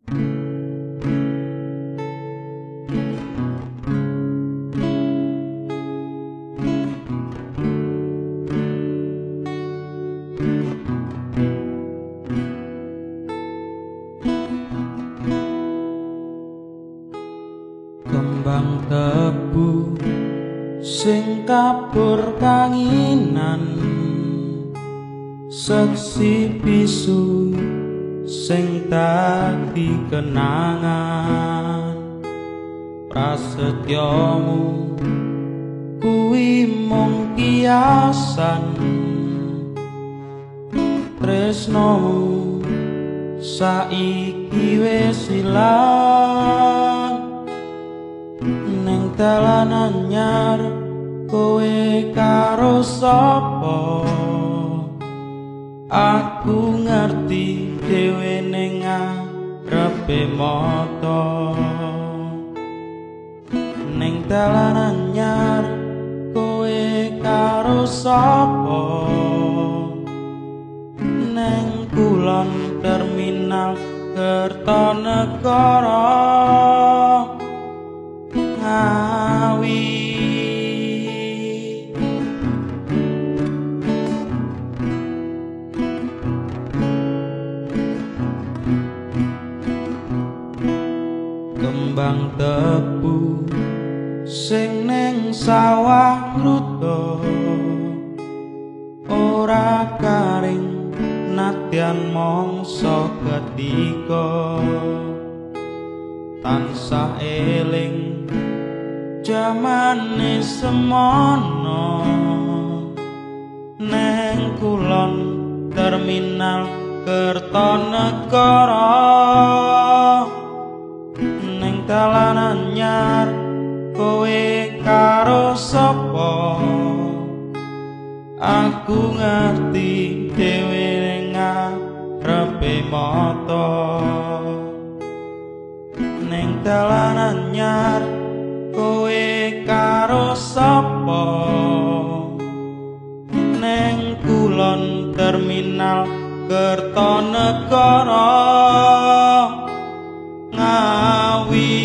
Kembang tebu sing kabur kanginan, seksi bisu sing dadi kenangan. Prasetyomu kuwi mung kiasan, tresnomu saiki wis ilang. Neng dalan anyar kowe karo sapa, aku ngerti dhewe ning ngarepe mata. Neng dalan anyar kowe karo sapa, neng kulon terminal Kertonegoro Ngawi. Kembang tebu sing neng sawah ngruto ora garing nadyan mangsa ketika. Tansah eling jamane semono, neng kulon terminal Kertonegoro. Neng dalan anyar kowe karo sapa, aku ngerti dhewe ning ngarepe mata. Neng dalan anyar kowe karo sapa, neng kulon terminal Kertonegoro Ngawi.